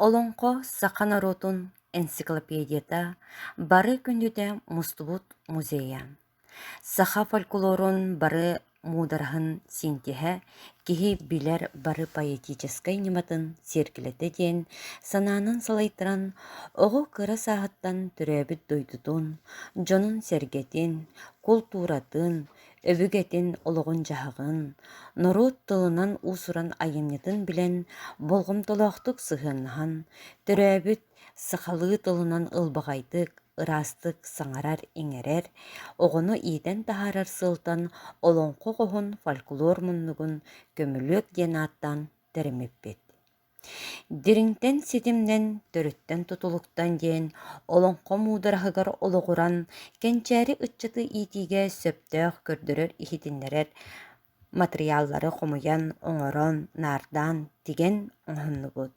Олоҥхо саха норуотун энциклопедията бары күндүтэ мустубут музейа. Саха фольклорун бары муудараһын синтиһэ киһи билэр бары поэтическай ньыматын сиэркилэтэ диэн санаанан салайтаран оҕо кыра сааһыттан төрөөбүт дойдутун, дьонун-сэргэтин, култууратын, өбүгэтин олоҕун-дьаһаҕын, норуот тылынан уус-уран айымньытын билэн, болҕомтолоохтук сыһыаннаһан, төрөөбүт сахалыы тылынан ылбаҕайдык, ыраастык саҥарар-иҥэрэр, оҕону иитэн таһаарар сыалтан олоҥхо хоһун фольклор муннугун «Көмүлүөк» диэн ааттаан тэриммиппит. Дириҥтэн ситимнэн, төрүттэн тутулуктан диэн олоҥхо муудараһыгар олоҕуран, кэнчээри ыччаты иитиигэ сөптөөх көрдөрөр-иһитиннэрэр матырыйааллары хомуйан, оҥорон, наардаан, тигэн оҥоһуннубут.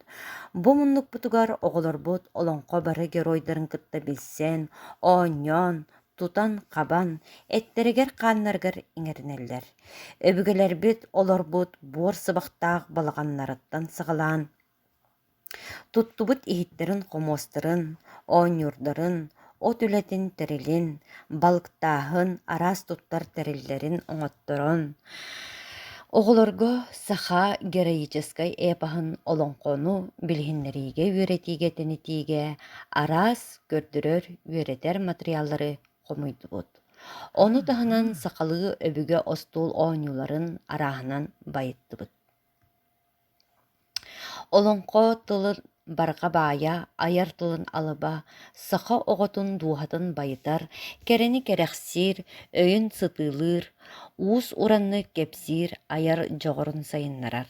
Бу муннукпутугар оҕолорбут олоҥхо бары геройдарын кытта билсэн, оонньоон, тутан-хабан, эттэригэр-хааннарыгар иҥэринэллэр. Өбүгэлэрбит олорбут буор сыбахтаах балаҕаннарыттан саҕалаан Туттубут иһиттэрин-хомуостарын, оонньуурдарын, от үлэтин тэрилин, балыктааһын, араас туттар тэриллэрин оҥотторон, оҕолорго саха героическай эпоһын олоҥхону билиһиннэриигэ, үөрэтиигэ, тэнитиигэ араас көрдөрөр, үөрэтэр матырыйааллары хомуйдубут. Ону таһынан сахалыы өбүгэ остуол оонньууларын арааһынан байыттыбыт. Олоҥхо тылын барҕа баайа, айар тылын алыба, саха оҕотун дууһатын байытар, кэрэни кэрэхсиир, өйүн сытыылыыр, уус-ураннык кэпсиир айар дьоҕурун сайыннарар.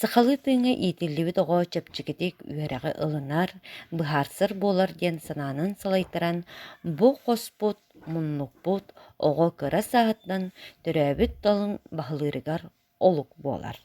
Сахалыы тыыҥҥа иитиллибит оҕо чэпчэкитик үөрэҕи ылынар, быһаарсар буолар диэн санаанан салайтаран, бу хоспут, муннукпут оҕо кыра сааһыттан төрөөбүт тылын баһылыырыгар олук буолар.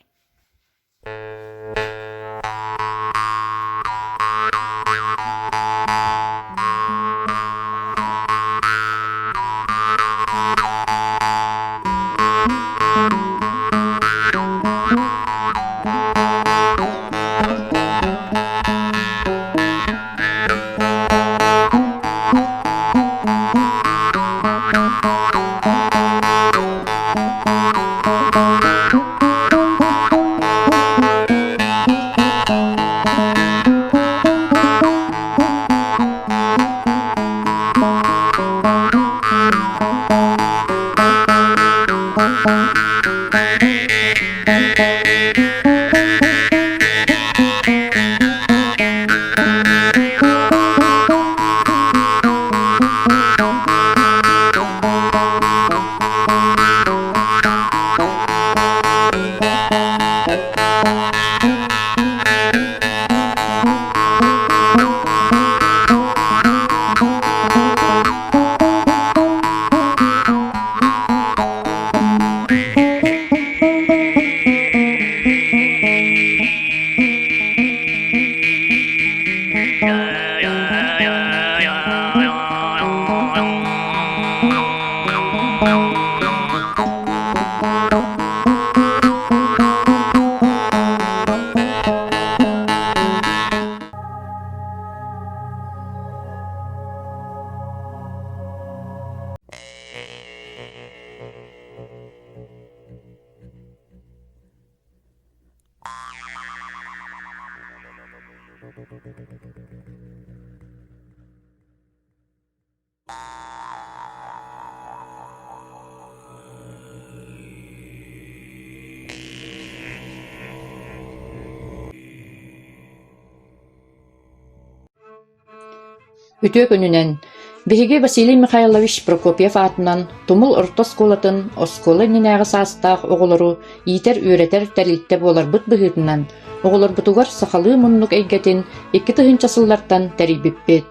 Үтүө күнүнэн! Биһиги Василий Михайлович Прокопьев аатынан Тумул орто оскуолатын оскуола иннинээҕи саастаах оҕолору иитэр-үөрэтэр тэрилтэ буоларбыт быһыытынан, оҕолорбутугар сахалыы муннук эйгэтин 2000 сыллартан тэрийбиппит.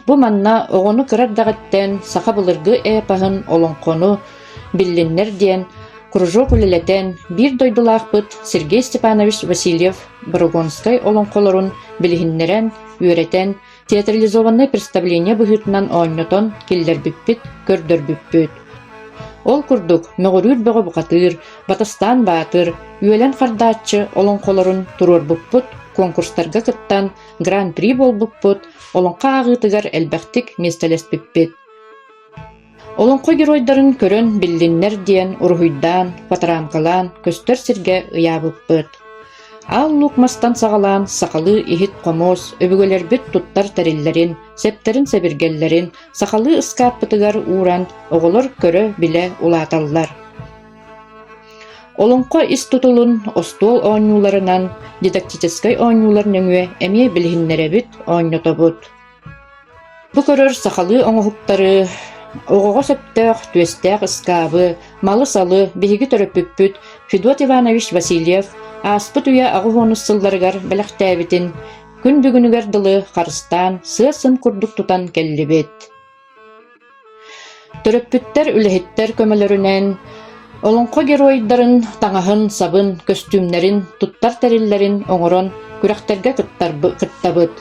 Бу манна оҕону кыра эрдэҕиттэн саха былыргы эпоһын, олоҥхону биллиннэр диэн кружок үлэлэтэн, биир дойдулаахпыт Сергей Степанович Васильев Борогонскай олоҥхолорун билиһиннэрэн, үөрэтэн, театрализованнай представление быһыытынан оонньотон киллэрбиппит, көрдөрбүппүт. Ол курдук, Мөҕүрүүр бөҕө бухатыыр, Батастаан Баатыр, Үөлэн Хардааччы олоҥхолорун туруорбуппут, куонкурстарга кыттан Гран-при буолбуппут, олоҥхо ааҕыытыгар элбэхтик миэстэлэспиппит. Олоҥхо геройдарын көрөн биллиннэр диэн уруһуйдаан, фоторамкалаан көстөр сиргэ ыйаабыппыт. Аал Луук мастан саҕалаан сахалыы иһит-хомуос, өбүгэлэрбит туттар тэриллэрин, сэптэрин-сэбиргэллэрин сахалыы ыскааппытыгар ууран оҕолор көрө-билэ улааталлар. Олоҥхо ис тутулун остуол оонньууларынан, дидактическай оонньуулар нөҥүө эмиэ билиһиннэрэбит, оонньотобут. Бу көрөр сахалыы оҥоһуктары, оҕоҕо сөптөөх түөстээх ыскаабы, малы-салы биһиги төрөппүппүт Федот Иванович Васильев ааспыт үйэ аҕыс уонус сылларыгар бэлэхтээбитин күн бүгүнүгэр дылы харыстаан сыа-сым курдук тутан кэллибит. Төрөппүттэр, үлэһиттэр көмөлөрүнэн олоҥхо геройдарын таҥаһын-сабын, көстүүмнэрин, туттар тэриллэрин оҥорон күрэхтэргэ кыттабыт.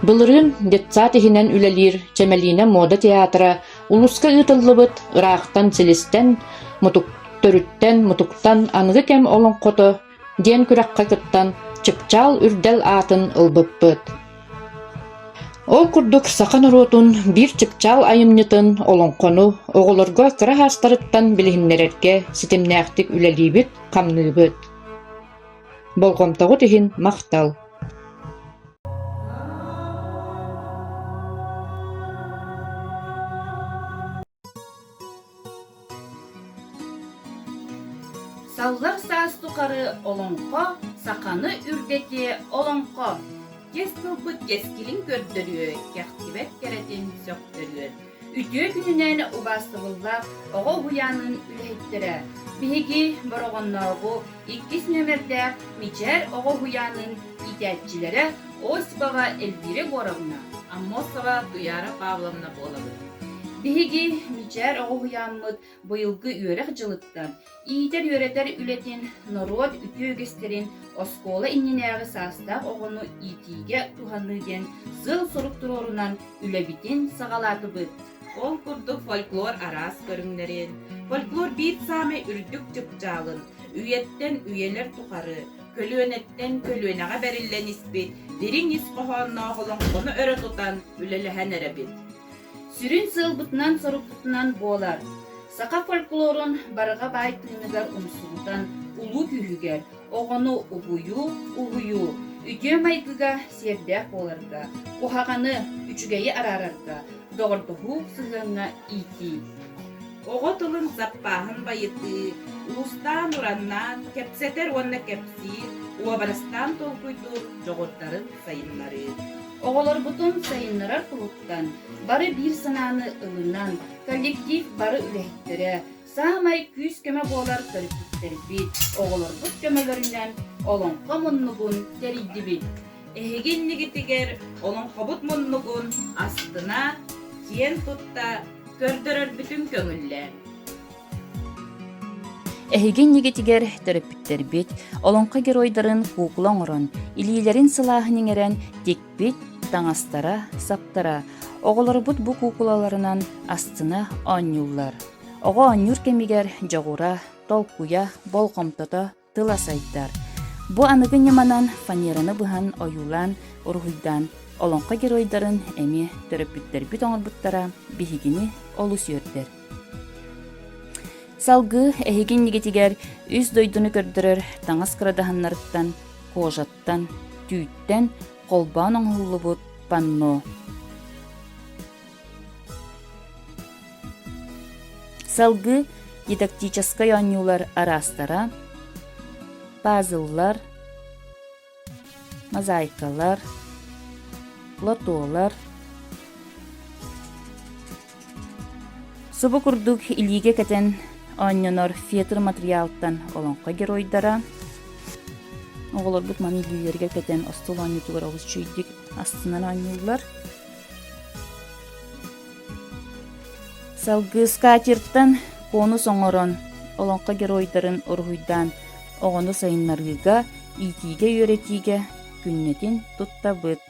Былырыын детсад иһинэн үлэлиир Чэмэлиинэ муода театра улууска ыытыллыбыт ыраахтан силистэн, мутук, төрүттэн, мутуктан аныгы кэм олоҥхото диэн күрэххэ кыттан Чыпчаал үрдэл аатын ылбыппыт. Ол курдук саха норуотун биир чыпчаал айымньытын олоҥхону оҕолорго кыра саастарыттан билиһиннэрэргэ ситимнээхтик үлэлиибит, хамныыбыт. Болҕомтоҕут иһин махтал! Саллар саас тухары олоҥхо саханы үрдэтиэ олоҥхо кэс тылбыт кэскилин көрдөрүө, кэхтибэт кэрэтин сөхтөрүө. Үтүө күнүнэн убаастабыллаах оҕо уһуйаанын үлэһиттэрэ, биһиги Бороҕоннооҕу иккис нүөмэрдээх Мичээр оҕо уһуйаанын иитээччилэрэ Осипова Эльвира Егоровна, Аммосова Туяра Павловна буолабыт. Биһиги Мичээр оҕо уһуйааммыт быйылгы үөрэх дьылыттан иитэр-үөрэтэр үлэтин норуот үтүө үгэстэрин оскуола иннинээҕи саастаах оҕону иитиигэ туһаныы диэн сыал-сорук туруорунан үлэбитин саҕалаатыбыт. Ол курдук фольклор араас көрүҥнэрин, фольклор биир саамай үрдүк чыпчаалын үйэттэн үйэлэр тухары, көлүөнэттэн көлүөнэҕэ бэриллэн испит дириҥ ис хоһоонноох олоҥхону өрө тутан үлэлэһэн эрэбит. Сүрүн сыалбытынан-сорукпутунан буолар, саха фольклорун барҕа баай тыыныгар умсугутан улуу күүһүгэр оҕону угуйуу, уһуйуу, үтүө майгыга сиэрдээх буоларга, куһаҕаны, үчүгэйи араарарга, доҕордоһуу сыһыаҥҥа иитии. Оҕо тылын саппааһын байытыы, уустаан-ураннаан кэпсэтэр уонна кэпсиир, уобарастаан толкуйдуур дьоҕурдарын сайыннарыы. Оҕолорбутун сайыннарар туһуттан бары биир санааны ылынан, коллектив бары үлэһиттэрэ, саамай күүс-көмө буолар төрөппүттэрбит, оҕолорбут көмөлөрүнэн Олоҥхо муннугун тэрийдибит. Эһиги иннигитигэр олоҥхобут муннугун астына, киэн тутта көрдөрөрбүтүн көҥүллээҥ. Эһиги иннигитигэр төрөппүттэрбит олоҥхо геройдарын куукула оҥорон, илиилэрин сылааһын иҥэрэн тикпит таҥастара, саптара, оҕолорбут бу куукулаларынан астына оонньууллар. Оҕо оонньуур кэмигэр дьоҕура, толкуйа, болҕомтото тыла сайдар. Бу аныгы ньыманан фанераны быһан ойуулаан, уруһуйдаан олоҥхо геройдарын эмиэ төрөппүттэрбит оҥорбуттара биһигини олус үөрдэр. Салгыы эһиги иннигитигэр үс дойдуну көрдөрөр таҥас кырадаһыннарыттан, кожаттан, түүттэн холбоон оҥоһуллубут панно. Салгыы дидактическай оонньуулар араастара, пазллар, мозаикалар, лотолар, Субу курдук илиигэ кэтэн оонньонор фетр матырыйаалтан олоҥхо геройдара оҕолорбут маны илиилэригэр кэтэн остуол оонньуутугар олус үчүгэйдик астынан оонньууллар. Салгыы скатертан конус оҥорон олоҥхо геройдарын уруһуйдаан оҕону сайыннарыыга, иитиигэ-үөрэтиигэ күннэтин туттабыт.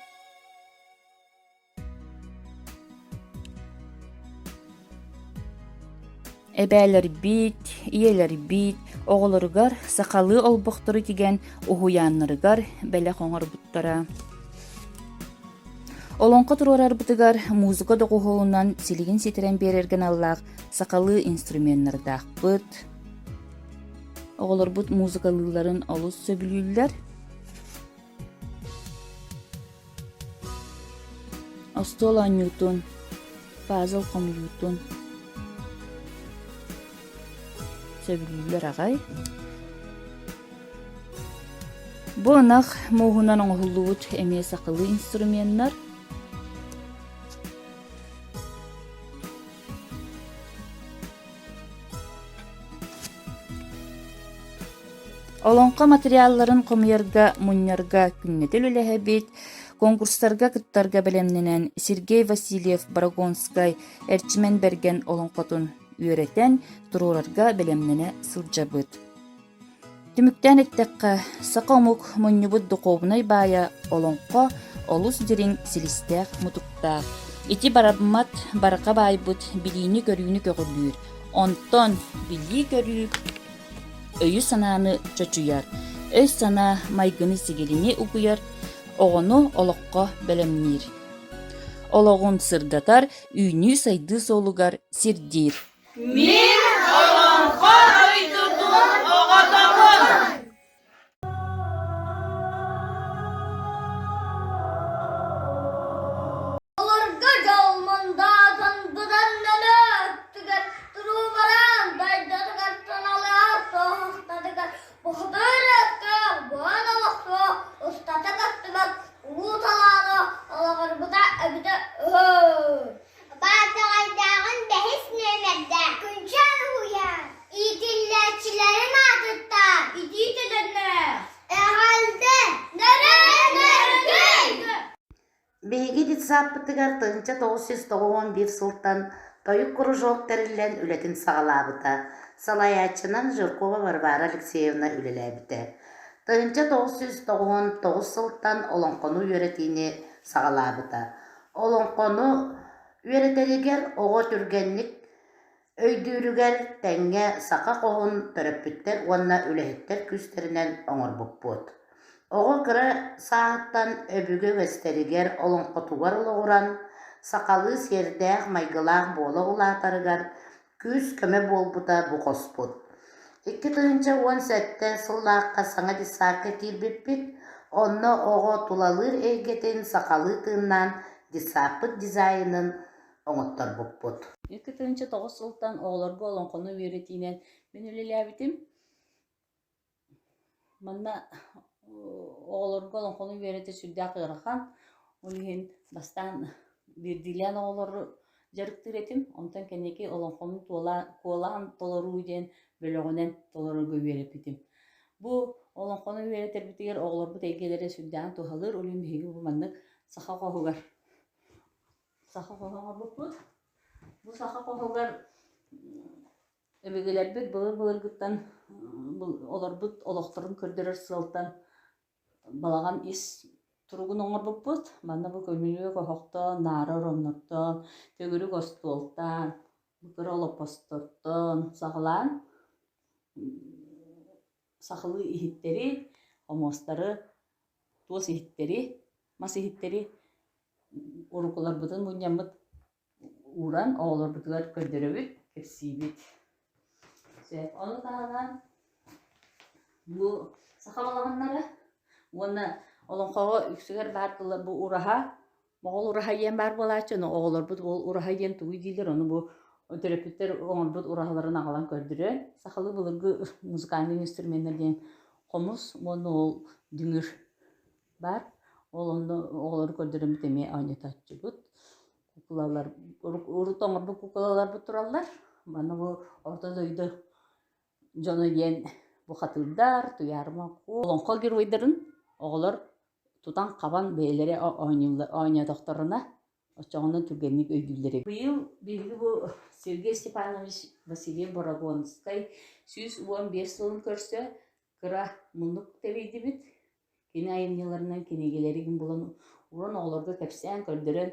Эбээлэрбит, ийэлэрбит оҕолоругар сахалыы олбохтору тигэн уһуйааннарыгар бэлэх оҥорбуттара. Олоҥхо туруорарбытыгар музыка доҕуһуолунан силигин ситэрэн биэрэргэ аналлаах сахалыы инструменнардаахпыт. Оҕолорбут музыкалыылларын олус сөбүлүүллэр. Остуол оонньуутун, пазл хомуйуутун сөбүлүүллэр аҕай. Бу ынах мууһунан оҥоһуллубут эмиэ сахалыы инструменнар. Олоҥхо материалларын хомуйарга, мунньарга күннэтэ үлэлэһэбит, конкурстарга кыттарга бэлэмнэнэн Сергей Васильев-Борогонскай Эрчимэн Бэргэн олоҥхотун үөрэтэн, туруорарга бэлэмнэнэ сылдьабыт. Түмүктээн эттэххэ, саха омук мунньубут духуобунай баайа олоҥхо олус дириҥ силистээх-мутуктаах. Ити бараммат барҕа баайбыт билиини-көрүүнү көҕүлүүр, онтон билии-көрүү өйү-санааны чочуйар, өй-санаа майгыны-сигилини угуйар, оҕону олоххо бэлэмниир. Олоҕун сырдатар, үүнүү-сайдыы суолугар сирдиир. Мин олоҥхо дойдутун оҕотобун! Олорго дьол мундаатын быдан нөлөө өттүгэр туруубараан дайдатыгар туналыһар суоһахтарыгар бухатыыр өттөөх буһан олохтоох устата көстүбэт улуу талаана олоҕурбута эбитэ үһү. Баатаҕайдааҕын бэһис нүөмэрдээх Күнчээн уһуйаан иитиллээччилэрин аатыттан Итии төлөннөөх Эҕэрдэ! Нөрүөн Биһиги детсадпытыгар 1991 сылтан тойук кружок тэриллэн үлэтин саҕалаабыта. Салайааччынан Жиркова Варвара Алексеевна үлэлээбитэ. 1999 сылтан олоҥхону үөрэтиини саҕалаабыта. Олоҥхону үөрэтэригэр оҕо түргэнник өйдүүрүгэр тэҥҥэ саха хоһун төрөппүттэр уонна үлэһиттэр күүстэринэн оҥорбуппут. Оҕо кыра сааһыттан өбүгэ үгэстэригэр олоҥхотугар олоҕуран, сахалыы сиэрдээх-майгылаах буола улаатарыгар күүс-көмө буолбута бу хоспут. 2017 сыллаахха саҥа детсадка киирбиппит, онно оҕо тулалыыр эйгэтин сахалыы тыыннаан детсадпыт дизайнын оҥотторбуппут. 2009 сылтан оҕолорго олоҥхону үөрэтиинэн мин үлэлээбитим. Манна оҕолорго олоҥхону үөрэтэр сүрдээх ыарахан. Ол иһин бастаан биирдиилээн оҕолору дьарыктыыр этим. Онтон кэнники олоҥхону куолаан толоруу диэн бөлөҕүнэн толорорго үөрэппитим. Бу олоҥхону үөрэтэрбитигэр оҕолорбут эйгэлэрэ сүрдээҕин туһалыыр. Ол иһин биһиги бу маннык саха хоһугар саха хоһо оҥорбуппут. Бу саха хоһугар Өбүгэлэрбит былыр-былыргыттан олорбут олохторун көрдөрөр сыалтан балаҕан ис туругун оҥорбуппут. Манна бу көмүлүөк оһохтоон, наара ороннортон, төгүрүк остуолтан, кыра олоппостортон саҕалаан сахалыы иһиттэри, хомуостары, туос иһиттэри, мас иһиттэри уруккуларбытын мунньаммыт ууран оҕолорбутугар көрдөрөбүт, кэпсиибит. Сөп. Ону таһынан бу саха балаҕаннара уонна олоҥхоҕо үксүгэр баар тыллар бу ураһа, моҕол ураһа диэн баар буолааччы, ону оҕолорбут ол ураһа диэн тугуй дииллэр, ону бу төрөппүттэр оҥорбут ураһаларын аҕалан көрдөрөн, сахалыы былыргы музыкальнай инструменнар диэн хомус уонна ол дүҥүр баар. Ол онно оҕолору көрдөрөммүт эмиэ оонньотооччубут. Куукулалар урут оҥорбут куукулаларбыт тураллар. Манна бу Орто дойду дьоно диэн бухатыырдар, Туйаарыма Куо олоҥхо геройдарын оҕолор тутан-хабан бэйэлэрэ оонньоотохторуна оччоҕуна түргэнник өйдүүллэр эбит. Быйыл биһиги бу Сергей Степанович Васильев Борогонскай 115 сылын көрсө кыра муннук тэрийдибит. Кини айымньыларынан кинигэлэрин булан уран оҕолорго кэпсээн, көрдөрөн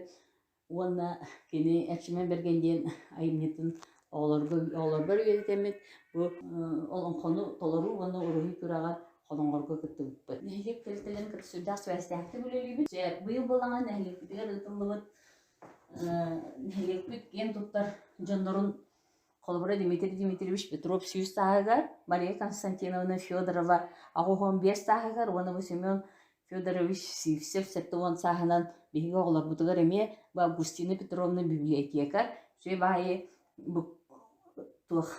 уонна кини Эрчимэн Бэргэн диэн айымньытын Оҕолорго оҕолорбор үөрэтэммит бу олоҥхону толоруу уонна уруһуй күрэҕэр Холоҥорго кыттыбыппыт. Нэһилиэк тэрилтэлэрин кытта сүрдээх сибээстээхтик үлэлиибит. Быйыл буоллаҕына нэһилиэкпитигэр ыытыллыбыт нэһилиэкпит киэн туттар дьоннорун холобура Дмитрий Дмитриевич Петров 100 сааһыгар, Мария Константиновна Федорова 85 сааһыгар уонна бу Семен Федорович Сивцев 70 сааһынан биһиги оҕолорбутугар эмиэ бу Августина Петровна библиотека үчүгэй баайы бу туох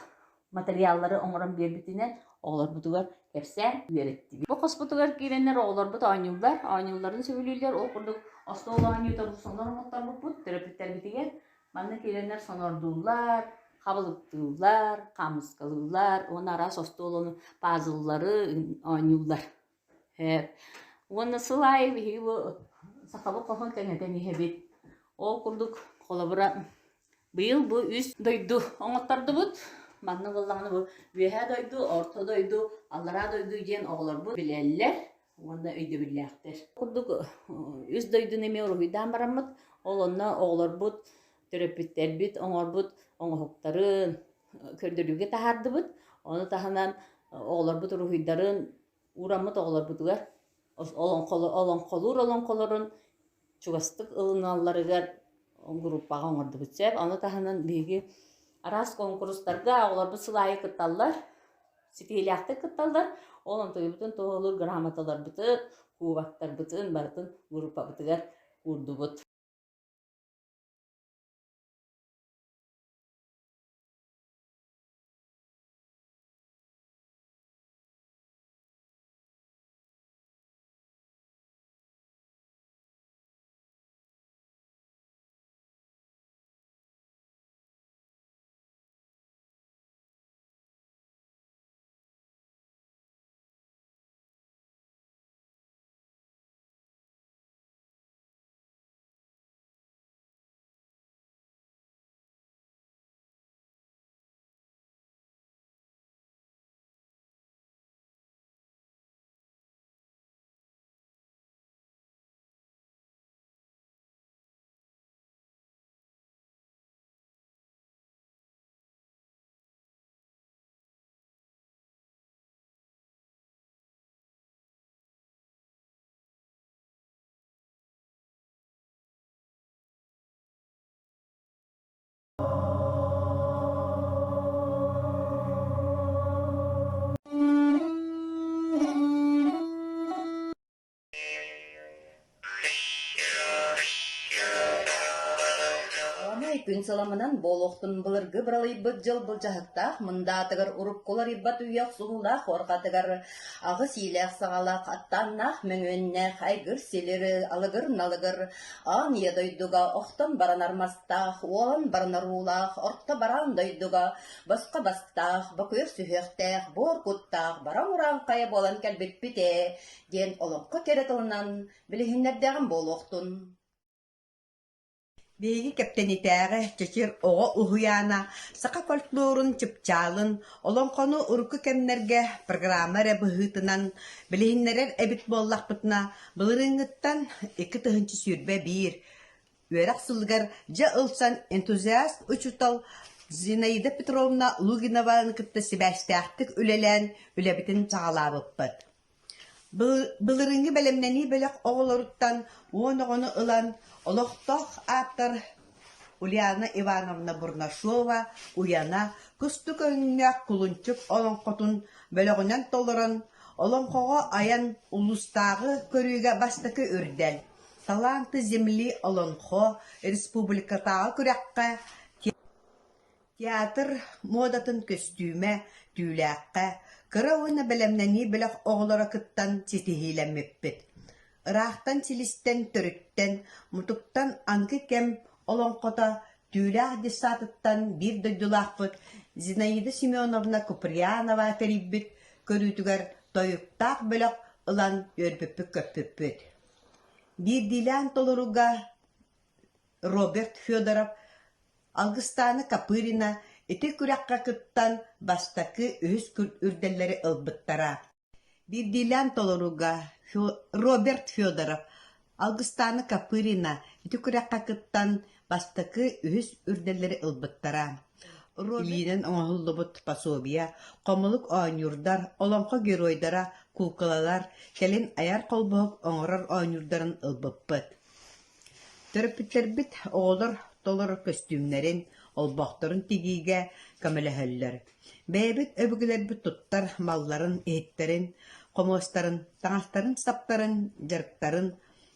материаллары оҥорон биэрбитинэн оҕолорбутугар кэпсээн үөрэттибит. Бу хоспутугар киирэннэр оҕолорбут оонньууллар, оонньуулларын сөбүлүүллэр. Ол курдук остуол оонньуута бу сонор оҥотторбуппут төрөппүттэрбитигэр манна киирэннэр сонордууллар, хабылыктыыллар, хаамыскалыыллар уонна араас остуол пазллары оонньууллар. Уонна сыл аайы биһиги бу сахабыт хоһун кэҥэтэн иһэбит. Ол курдук, холобура, быйыл бу үс дойду оҥоттордубут. Манна буоллаҕына бу Үөһээ дойду, Орто дойду, Аллараа дойду диэн оҕолорбут билэллэр уонна өйдөбүллээхтэр. Курдук үс дойдуну эмиэ уруһуйдаан бараммыт, ол онно оҕолорбут, төрөппүттэрбит оҥорбут оҥоһуктарын көрдөрүүгэ таһаардыбыт. Ону таһынан оҕолорбут уруһуйдарын Уураммыт оҕолорбутугар олоҥхолуур олоҥхолорун чугастык ылыналларыгар группаҕа оҥордубут сөп. Ону таһынан биһиги араас куонкурустарга оҕолорбут сыл аайы кытталлар, ситиһиилээхтик кытталлар. Ол онтуйбутун туоһулуур грамоталарбытын, кубоктарбытын барытын группабытыгар уурдубут. Оомай күн сыламынан буолуохтун былыргы быралыйбыт дьыл былдьаһыктаах мындаатыгар уруккуларыйбат үйэ охсуһуулаах уорҕатыгар аҕыс иилээх саҕалаах аттааннаах мөҥүөннээх айгыр силир алыгыр-налыгыр Аан ийэ дойдуга охтон баранар мастаах, уолан баранар уулаах, орто бараан дойдуга босхо бастаах, бокуйар сүһүөхтээх, буор куттаах бараҥ урааҥхайа буолан кэлбиппит ээ диэн олоҥхо кэрэ тылынан билиһиннэрдэҕим буолуохтун. Биһиги Кэптэнитээҕи Чэчир оҕо уһуйаана саха фольклорун чыпчаалын, олоҥхону урукку кэмнэргэ программа эрэ быһыытынан билиһиннэрэр эбит буоллахпытына, былырыыҥҥыттан 2021 үөрэх сылыгар дьэ ылсан энтузиаст учуутал Зинаида Петровна Лугинованы кытта сибээстээхтик үлэлээн үлэбитин саҕалаабыппыт. Былырыыҥҥы бэлэмнэнии бөлөх оҕолоруттан 10 оҕону ылан, олохтоох ааптар Ульяна Ивановна Бурнашова «Уйана» кустук өҥнөөх кулунчук олоҥхотун бөлөҕүнэн толорон, олоҥхоҕо айан улуустааҕы көрүүгэ бастакы үрдэл «Таланты земли олоҥхо» республикатааҕы күрэххэ Театр муодатын көстүүмэ түүлээххэ, кыра уонна бэлэмнэнии бөлөх оҕолоро кыттан ситиһиилэммиппит. Ыраахтан силистэн, төрүттэн, мутуктан аныгы кэм олоҥхото Түүлээх детсадыттан биир дойдулаахпыт Зинаида Семеновна Куприянова тэрийбит көрүүтүгэр тойуктаах бөлөх ылан үөрбүппүт-көппүппүт. Биирдиилээн толорууга Роберт Федоров Алгыстаана Копырина ити күрэххэ кыттан бастакы, үһүс үрдэллэри ылбыттара. Биирдиилээн толорууга Роберт Федоров, Алгыстаана Копырина ити күрэххэ кыттан бастакы, үһүс үрдэллэри ылбыттара. Илиинэн оҥоһуллубут пособие, хомулук оонньуурдар, олоҥхо геройдара, куукулалар, кэлин айар холбоһук оҥорор оонньуурдарын ылбыппыт. Төрөппүттэрбит оҕолор толорор көстүүмнэрин, олбохторун тигиигэ көмөлөһөллөр. Бэйэбит өбүгэлэрбит туттар малларын, иһиттэрин, хомуостарын, таҥастарын-саптарын, дьарыктарын,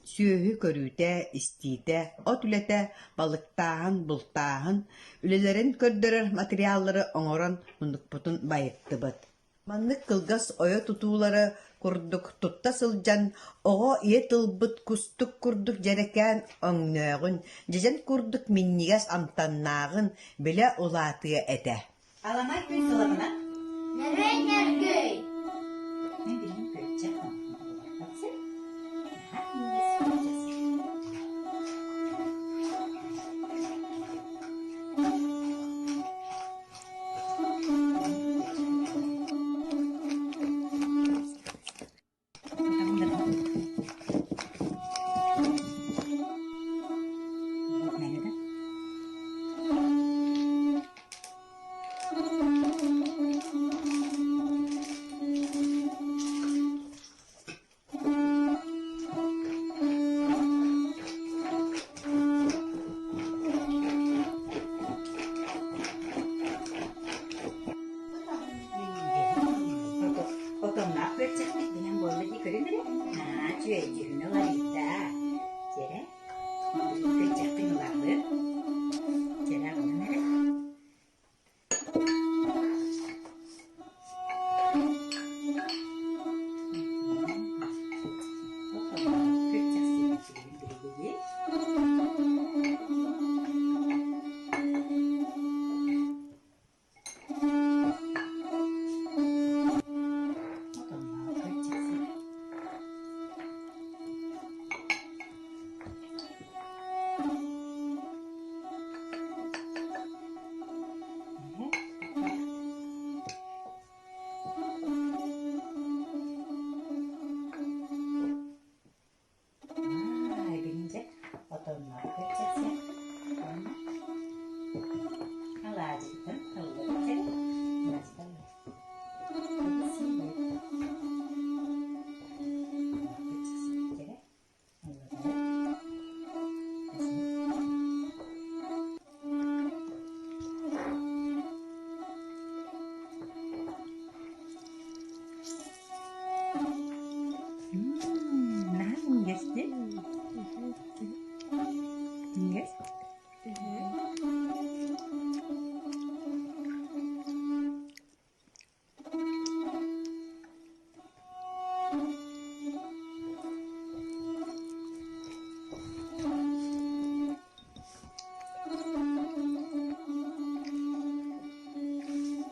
сүөһү көрүүтэ, истиитэ, от үлэтэ, балыктааһын, бултааһын үлэлэрин көрдөрөр материаллары оҥорон муннукпутун байыттыбыт. Маннык кылгас ойо тутуулары курдук тутта сылдьан, оҕо ийэ тылбыт кустук курдук дьэрэкээн өҥнөөҕүн, дьэдьэн курдук минньигэс амтаннааҕын билэ улаатыа этэ. Аламай күн сылабына. Нөрүй нөргүй. Мен билим көччөх Отонноох күөрчэхпит билэн буолла дии көрүҥ эрэ. Аа, чүөйдьүһүнэ уларыйда. Чэрэ, күөрчэхпин ылабын. Чэрэ аҕалан эрэ.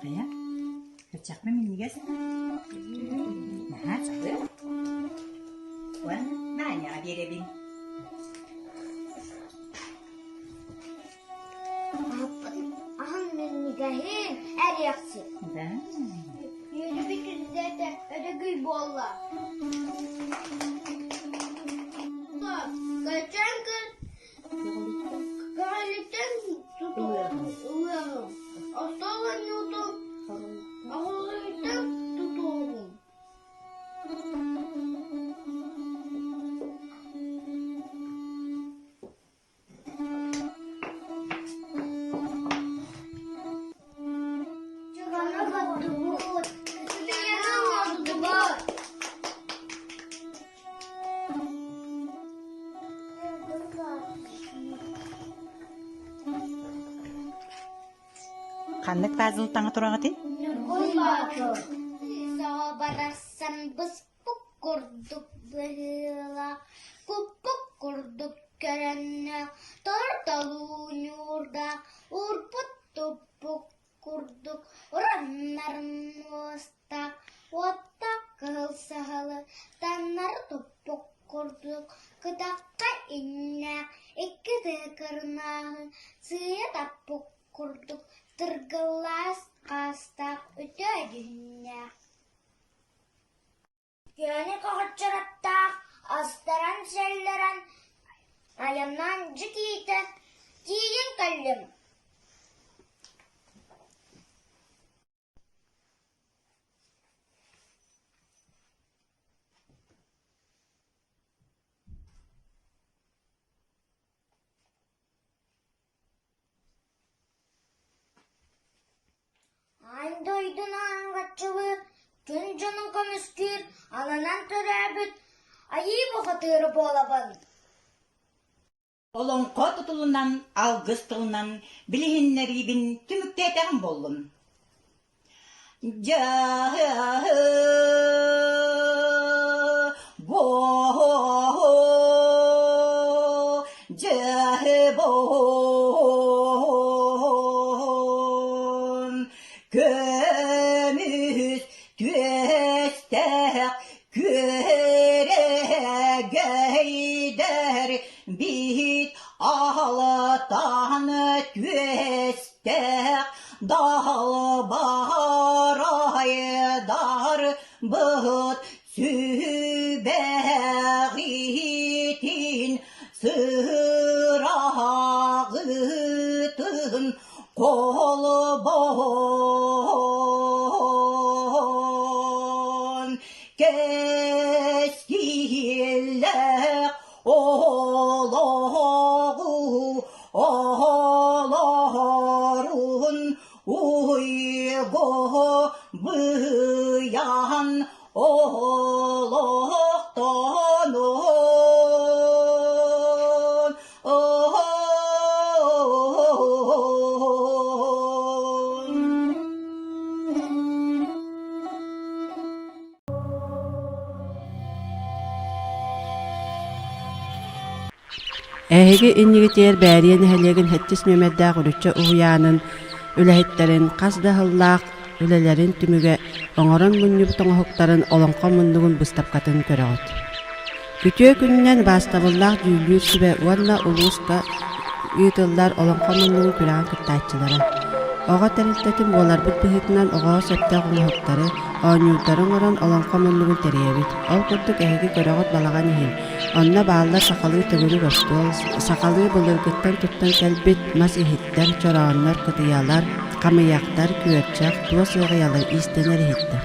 Хайа, көччөхпө минньигэс Наһаа сахы. Уонна Маняҕа биэрэбин. Аһын минньигэһин эриэхсит. Да. Үөрүүбүт үрдээтэ өрөгүй буолла. Көчөн Көҕүлүттэн тутуоҕум, остуол оонньуутун оҕолоруттан тутуоҕум. Чуганы оттубут, сымыйаны оҥордубут. Ханнык пазл таҥа тураҕытый? Ньургун Боотур Саҕа барахсан быспыт курдук быһыылаах, куппут курдук көрөннө, тортолуу ньуурдаах, уурбут-туппут курдук ураннарын муостаах, уоттаах кыһыл саһылы таҥнары туппут курдук кытахха иҥнээх, икки тыһы кырынааһы сыыйа таппыт курдук тыргыллаас хаастаах үтүө дьүһүннээх Күөнү хоһоччуруттаах астаран-сэллэрэн айаннаан дьикиитэ тиийэн кэллим. дойдуну аҥгаччылыыр, күн дьонун көмүскүүр, ананан төрөөбүт айыы бухатыыра буолабын. Олоҥхо тутулунан, алгыс тылынан билиһиннэриибин түмүктээтэҕим буоллун. Дьаһы бо дьаһы бо көмүс түөстээх Күөрэгэйдэр биит аһылытан түөстээх далбарайдар быһыт сүбэҕитин сыраҕытын Холбоон кэскиллээх олоҕу олорун уйгу быйаан олохтонун Эһиги иннигитигэр Бээрийэ нэһилиэгин сэттис нүөмэрдээх Үрүччэ уһуйаанын үлэһиттэрин хас да сыллаах үлэлэрин түмүгэ оҥорон мунньубут оҥоһуктарын олоҥхо муннугун быыстапкатын көрөҕүт. Үтүө күнүнэн убаастабыллаах дьүүллүүр сүбэ уонна улууска ыытыллар Олоҥхо муннугун күрэҕин кыттааччылара. Оҕо тэрилтэтин буоларбыт быһыытынан оҕоҕо сөптөөх оҥоһуктары, оонньуурдары оҥорон Олоҥхо муннугун тэрийэбит. Ол курдук эһиги көрөҕүт балаҕан иһин. Онно бааллар сахалыы төгүрүк остуол, сахалыы былыргыттан туттан кэлбит мас иһиттэр, чорооннор, кытыйалар, хамыйахтар, күөрчэх, туос ыаҕайалар, иистэнэр иһиттэр.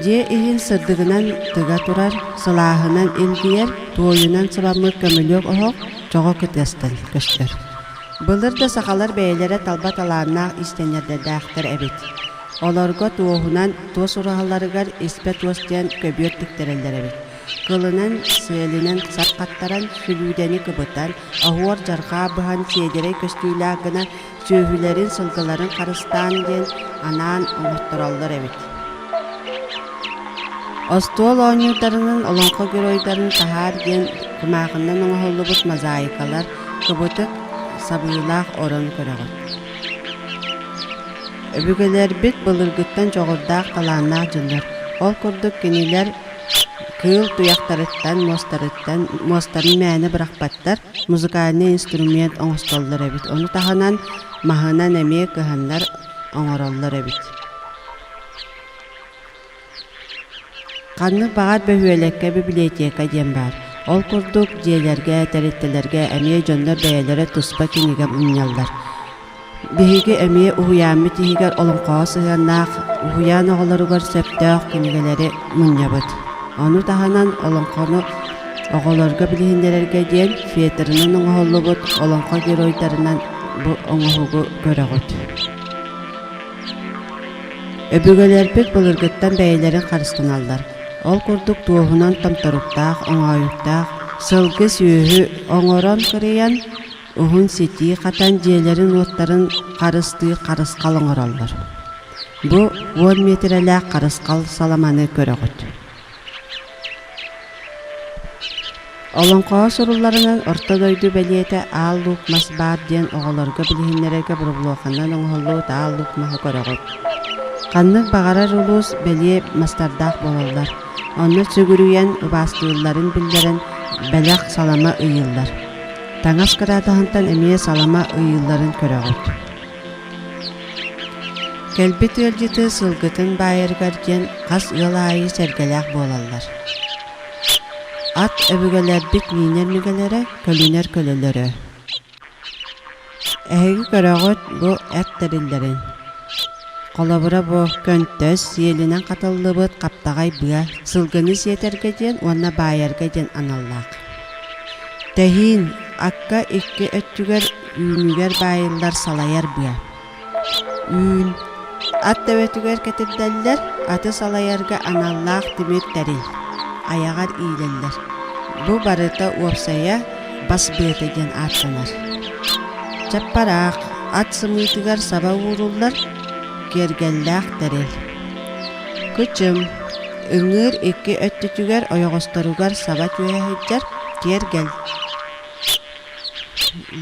Дьиэ иһин сырдыгынан тыга турар, сылааһынан илгийэр, туойунан сыбаммыт көмүлүөк оһох чоҕо кытыастан көстөр. Былыр да сахалар бэйэлэрэ талба талааннаах иистэнньэрдэрдээхтэр эбит. Олорго туоһунан туос ураһаларыгар испэ туос диэн көбүөр тиктэрэллэр эбит. Кылынан, сиэлинэн сап хаттаран, сүлүүдэни кыбытан, оһуор-дьарҕаа быһан сиэдэрэй көстүүлээх гына сүөһүлэрин, сылгыларын харыстаан диэн анаан оҥоттороллор эбит. Остуол оонньуурдарынан олоҥхо геройдарын таһаар диэн кумааҕынан оҥоһуллубут мозаикалар, кыбытык, сабыылаах орон көрөҕүт. Өбүгэлэрбит былыргыттан дьоҕурдаах талааннаах дьоннор. Ол курдук кинилэр кыыл туйахтарыттан, муостарыттан, муостарын мээнэ бырахпаттар, музыкальнай инструмент оҥостоллор эбит. Ону таһынан маһынан эмиэ кыһаннар оҥороллор эбит. Ханнык баҕар бөһүөлэккэ библиотека диэн баар. Ол курдук дьиэлэргэ, тэрилтэлэргэ эмиэ дьоннор бэйэлэрэ туспа кинигэ мунньаллар. Биһиги эмиэ уһуйааммыт иһигэр олоҥхоҕо сыһыаннаах уһуйаан оҕолоругар сөптөөх кинигэлэри мунньабыт. Ону таһынан олоҥхону оҕолорго билиһиннэрэргэ диэн фетрынан оҥоһуллубут олоҥхо геройдарынан бу оҥоһугу көрөҕүт. Өбүгэлэрбит былыргыттан бэйэлэрин харыстаналлар. Ол курдук туоһунан томторуктаах, оҥоойуктаах сылгы сүөһү оҥорон кырыйан, уһун ситии хатан дьиэлэрин-уоттарын харыстыыр харысхал оҥороллор. Бу 10 миэтэрэлээх харысхал саламаны көрөҕүт. Олоҥхоҕо сурулларынан Орто дойду бэлиэтэ Аал Луук мас баар диэн оҕолорго билиһиннэрэргэ боробулуоханан оҥоһуллубут Аал Луук маһы көрөҕүт. Ханнык баҕарар улуус бэлиэ мастардаах буолаллар. Онно сүгүрүйэн, убаастыылларын биллэрэн бэлэх салама ыйыыллар. Таҥас кырадаһынтан эмиэ салама ыйыылларын көрөҕүт. Кэлбит ыалдьыты сылгытын баайарыгар диэн хас ыал аайы сэргэлээх буолаллар. Ат өбүгэлэрбит миинэр мигэлэрэ, көлүнэр көлөлөрө. Эһиги көрөҕүт бу эт тэриллэрин. Холобура бу көнтөс, сиэлинэн хатыллыбыт хаптаҕай быа сылгыны сиэтэргэ диэн уонна баайарга диэн аналлаах. Тэһиин акка икки өттүгэр үүнүгэр баайыллар салайар быа. Үүн. Ат төбөтүгэр кэтирдэллэр, аты салайарга аналлаах тимир тэрил. Айаҕар иилэллэр. Бу барыта уопсайа бас быата диэн ааттанар. Чаппараах ат сымыытыгар саба ууруллар киэргэллээх тэрил. Кычым ыҥыыр икки өттүтүгэр ойоҕосторугар саба түһэ сылдьар киэргэл.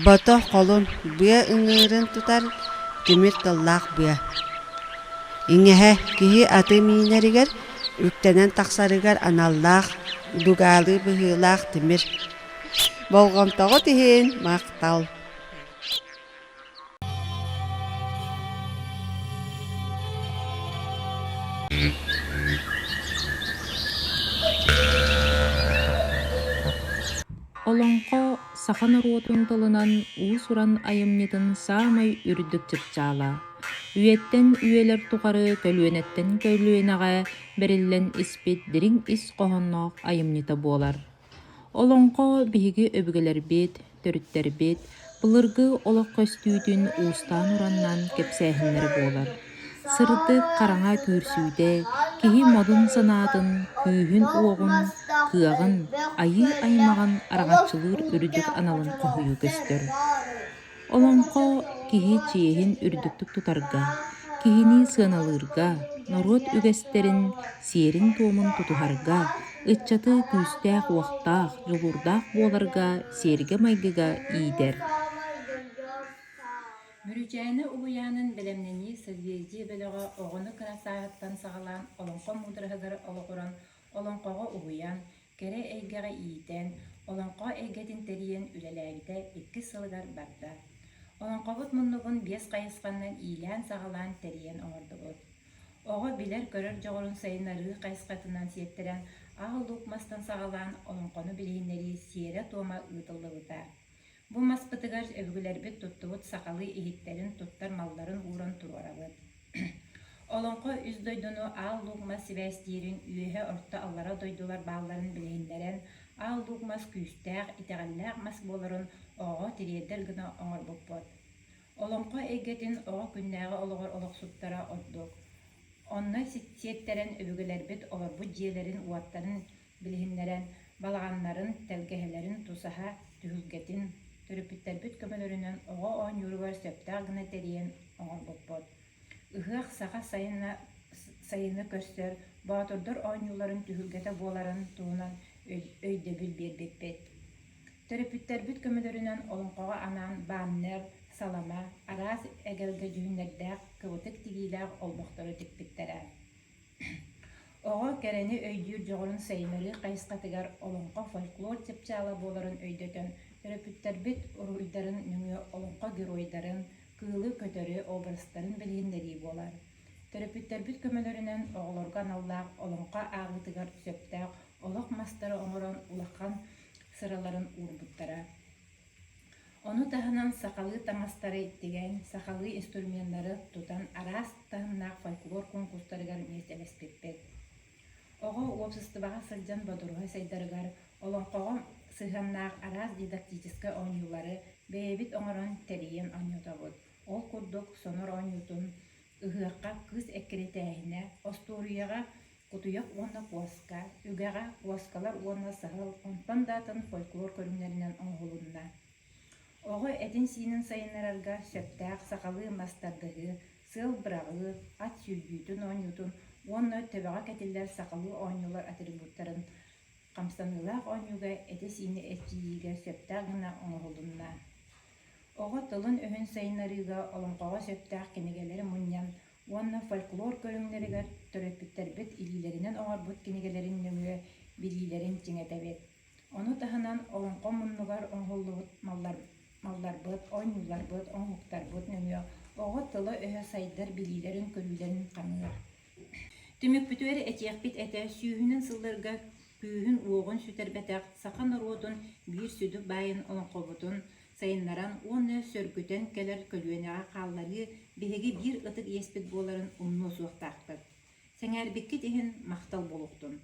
Бото холун быа ыҥыырын тутар тимир тыллаах быа. Иҥэһэ киһи аты миинэригэр үктэнэн тахсарыгар аналлаах дугаалыы быһыылаах тимир. Болҕомтоҕут иһин махтал. Олоҥхо саха норуотун тылынан уус-уран айымньытын саамай үрдүк чыпчаала. Үйэттэн үйэлэр тухары көлүөнэттэн көлүөнэҕэ бэриллэн испит дириҥ ис хоһоонноох айымньыта буолар. Олоҥхо биһиги өбүгэлэрбит, төрүттэрбит былыргы олох көстүүтүн уустаан-ураннаан кэпсээһиннэрэ буолар. Сырдык хараҥа күүрсүүтэ киһи модун санаатын, күүһүн-уоҕун, кыаҕын, айыы аймаҕын араҥаччылыыр үрдүк аналын хоһуйуу көстөр. Олоҥхо киһи чиэһин үрдүктүк тутарга, киһини сыаналыырга, норуот үгэстэрин, сиэрин-туомун тутуһарга, ыччаты күүстээх-уохтаах, дьулуурдаах буоларга сиэргэ-майгыга иитэр. Мүрүчээнэ уһуйаанын бэлэмнэнии Созвездие бөлөҕө оҕону кыра сааһыттан саҕалаан олоҥхо муудараһыгар олоҕуран олоҥхоҕо уһуйан, кэрэ эйгэҕэ иитэн, олоҥхо эйгэтин тэрийэн үлэлээбитэ иккис сылыгар барда. Олоҥхобут муннугун биэс хайысханан иилээн-саҕалаан тэрийэн оҥордубут. Оҕо билэр-көрөр дьоҕурун сайыннарыы хайысхатынан сиэттэрэн Аал Луук мастан саҕалаан олоҥхону билиһиннэрии сиэрэ-туома ыытыллыбыта. Бу маспытыгар өбүгэлэрбит туттубут сахалыы иһиттэрин, туттар малларын ууран туруорабыт. Олоҥхо үс дойдуну Аал Луук мас сибээстиирин, үөһэ, орто, аллара дойдулар баалларын билиһиннэрэн, Аал Луук мас күүстээх, итэҕэллээх мас буоларын оҕоҕо тириэрдэр гына оҥорбуппут. Олоҥхо эйгэтин оҕо күннээҕи олоҕор олохсуттара ордук. Онно сиэттэрэн өбүгэлэрбит олорбут дьиэлэрин-уоттарын билиһиннэрэн, балаҕаннарын, тэлгэһэлэрин тусаһа түһүлгэтин төрөппүттэрбит көмөлөрүнэн оҕо оонньууругар сөптөөх гына тэрийэн оҥорбуппут. Ыһыах саха сайына сайыны көрсөр боотурдар оонньууларын түһүлгэтэ буоларын туһунан өйдөбүл биэрбиппит. Төрөппүттэрбит көмөлөрүнэн олоҥхоҕо анаан баннер, салама, араас эгэлгэ дьүһүннэрдээх кыбытык тигиилээх олбохтору тикпиттэрэ. Оҕо кэрэни өйдүүр дьоҕурун сайыннарыы хайысхатыгар олоҥхо фольклор чыпчаала буоларын өйдөтөн, төрөппүттэрбит уруһуйдарын нөҥүө олоҥхо геройдарын, кыылы-көтөрү образтарын билиһиннэрии буолар. Төрөппүттэрбит көмөлөрүнэн оҕолорго аналлаах олоҥхо ааҕыытыгар сөптөөх олох мастары оҥорон улахан сыраларын уурбуттара. Ону таһынан сахалыы таҥастары тигэн, сахалыы инструменнары тутан араас таһымнаах фольклор куонкурстарыгар миэстэлэспиппит. Оҕо уопсастыбаҕа сылдьан бодоруһа сайдарыгар олоҥхоҕо сыһыаннаах араас дидактическай оонньуулары бэйэбит оҥорон тэрийэн оонньотобут. Ол курдук сонор оонньуутун, ыһыахха кыыс эккирэтээһинэ, остуоруйаҕа Кутуйах уонна куоска, үгэҕэ куоскалар уонна саһыл, онтон да атын фольклор көрүҥнэринэн оҥоһулунна. Оҕо этин-сиинин сайыннарарга сөптөөх сахалыы мас тардыһыы, сыал быраҕыы, ат сүүрдүүтүн оонньуутун уонна төбөҕө кэтиллэр сахалыы оонньуулар атрибуттарын хамсаныылаах оонньууга эти-сиини эрчийиигэ сөптөөх гына оҥоһулунна. Оҕо тылын-өһүн сайыннарыыга олоҥхоҕо сөптөөх кинигэлэри мунньан уонна фольклор көрүҥнэригэр төрөппүттэрбит илиилэринэн оҥорбут кинигэлэрин нөҥүө билиилэрин чиҥэтэбит. Ону таһынан олоҥхо муннугар оҥоһуллубут малларбыт, оонньууларбыт, оҥоһуктарбыт нөҥүө оҕо тыла-өһө сайдар билиилэрин-көрүүлэрин хаҥыыр. Түмүкпүтүгэр этиэхпит этэ, сүүһүнэн сылларга күүһүн-уоҕун сүтэрбэтэх саха норуотун биир сүдү баайын олоҥхобутун сайыннаран уонна сөргүтэн кэлэр көлүөнэҕэ хаалларыы биһиги биир ытык иэспит буоларын умнуо суохтаахпыт. Сэҥээрбиккит иһин махтал буолуохтун.